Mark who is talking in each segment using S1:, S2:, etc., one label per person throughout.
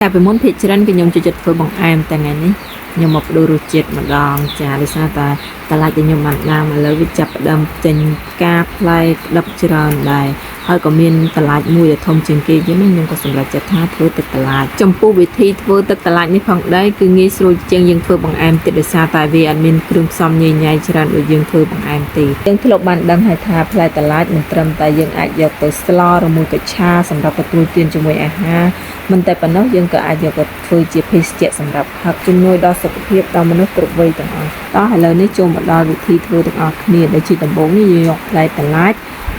S1: តែពីមុនភាគច្រើនគឺខ្ញុំចូលចិត្តធ្វើបង្អែមតែថ្ងៃនេះខ្ញុំមកប្ដូររសជាតិម្ដងចាដោយសារតែតឡាចដែលខ្ញុំបានដាំឥឡូវវាចាប់ផ្ដើមចេញផ្កាផ្លែក្តឹបច្រើនដែរហើយក៏មានតឡាចមួយដែលធំជាងគេទៀតណាខ្ញុំក៏សម្រេចចិត្តថាធ្វើទឹកតឡាចចំពោះវិធីធ្វើទឹកតឡាចនេះផងដែរគឺងាយស្រួលជាងយើងធ្វើបង្អែមទៀតដោយសារតែវាអត់មានគ្រឿងផ្សំញ៉ៃញ៉ៃច្រើនដូចយើងធ្វើបង្អែមទេយើងធ្លាប់បានដឹងហើយថាផ្លែតឡាចមិនត្រឹមតែយើងអាចយកទៅស្លឬមួយកឆាសម្រាប់ទទួលទានជាមួយអាហារ មិនតែប៉ុណ្ណោះយើងក៏អាចយកទៅធ្វើជាភេសជ្ជៈសម្រាប់ផឹកជំនួយដល់សុខភាពដល់មនុស្សគ្រប់វ័យទាំងអស់តោះឥឡូវនេះចូលមកដល់វិធីធ្វើទាំងអស់គ្នាដែលជាដំបូងនេះយើងយកផ្លែតឡាច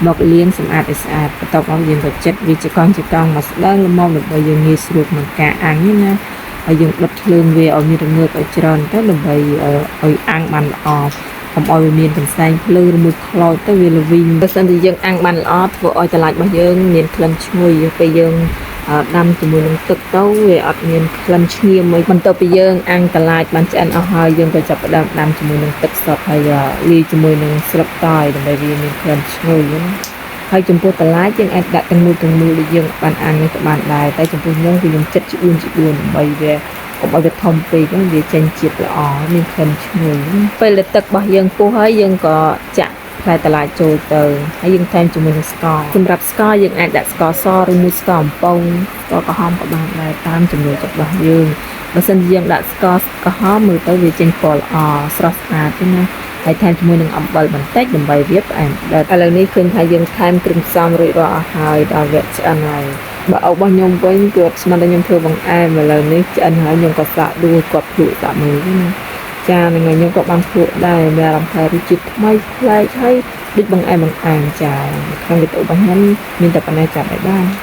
S1: មកលាងសម្អាតឲ្យស្អាតបន្ទាប់មកយើងក៏ចិតវាជាកង់ជាកង់មកស្ដើងល្មមដើម្បីយើងងាយស្រួលក្នុងការអាំងនេះណាហើយយើងដុតភ្លើងវាឲ្យមានរងើកឲ្យច្រើនទៅដើម្បីឲ្យអាំងបានល្អកុំឲ្យវាមានកន្សែងភ្លើងឬមួយខ្លោចទៅវាល្វីងបើសិនជាយើងអាំងបានល្អធ្វើឲ្យតឡាចរបស់យើងមានក្លិនឈ្ងុយពេលយើង ដាំជាមួយនឹងទឹកទៅវាអត់មានក្លិនឈ្ងៀមអីបន្ទាប់ពីយើងអាំងតឡាចបានឆ្អិនអស់ហើយយើងក៏ចាប់ផ្ដើមដាំជាមួយនឹងទឹកសុទ្ធហើយលាយជាមួយនឹងស្លឹកតើយដើម្បីវាមានក្លិនឈ្ងុយណាហើយចំពោះតឡាចយើងអាចដាក់ទាំងមូលទាំងមូលដូចយើងបានអាំងនេះក៏បានដែរតែចំពោះខ្ញុំគឺខ្ញុំចិតជា4ជា4ដើម្បីវាកុំឲ្យវាធំពេកហ្នឹងវាចេញជាតិល្អមានក្លិនឈ្ងុយណាពេលដែលទឹករបស់យើងពុះហើយយើងក៏ចាក់ ផ្លែតឡាចចូលទៅហើយយើងថែមជាមួយនឹងស្ករសម្រាប់ស្ករយើងអាចដាក់ស្ករសឬមួយស្ករអំពងស្ករក្រហមក៏បានដែរតាមចំណូលចិត្តរបស់យើងបើសិនជាយើងដាក់ស្ករក្រហមមើលទៅវាចេញពណ៌ល្អស្រស់ស្អាតទេណាហើយថែមជាមួយនឹងអំបិលបន្តិចដើម្បីវាផ្អែមដិតឥឡូវនេះឃើញថាយើងថែមគ្រឿងផ្សំរួចរាល់អស់ហើយដល់វគ្គឆ្អិនហើយបើឪរបស់ខ្ញុំវិញគឺអត់ស្មានតែខ្ញុំធ្វើបង្អែមឥឡូវនេះឆ្អិនហើយខ្ញុំក៏សាកដួលគាត់ភ្លក់សាកមើលណា ចាហ្នឹងហើយខ្ញុំក៏បានភ្លក់ដែរមានអារម្មណ៍ថារសជាតិថ្មីប្លែកហើយដូចបង្អែមបង្អែមចាក្នុងវីដេអូរបស់ខ្ញុំមានតែប៉ុណ្ណេះចាបាយបាយ។